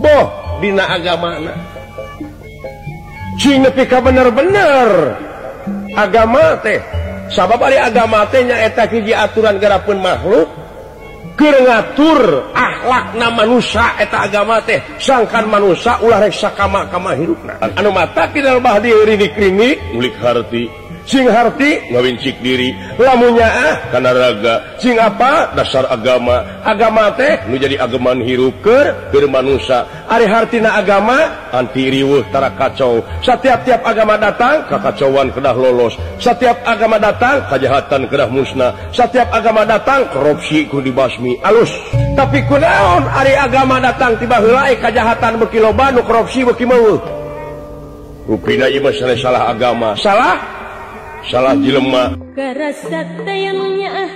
Boh dina agamana. Cing nepi ka bener-bener agama teh. Sabab ari agama teh nyaeta hiji aturan garapeun makhluk keur ngatur akhlakna manusia eta agama teh sangkan manusia ulah rek sakama-kama hirupna. Anu mata kidal bah dirinik-rinik ngulik harti sing harti ngawincik diri lamun nyaah kana raga sing apa dasar agama agama teh nu jadi ageman hirup keur manusia ari hartina agama anti riweuh tara kacau setiap-tiap agama datang kakacauan kedah lolos setiap agama datang kejahatan kedah musnah setiap agama datang korupsi kudu dibasmi alus tapi kunaon ari agama datang tiba heula kejahatan beuki loba nu korupsi beuki meueuh rupina ieu mah salah agama salah salah jelema karasa teh nyaah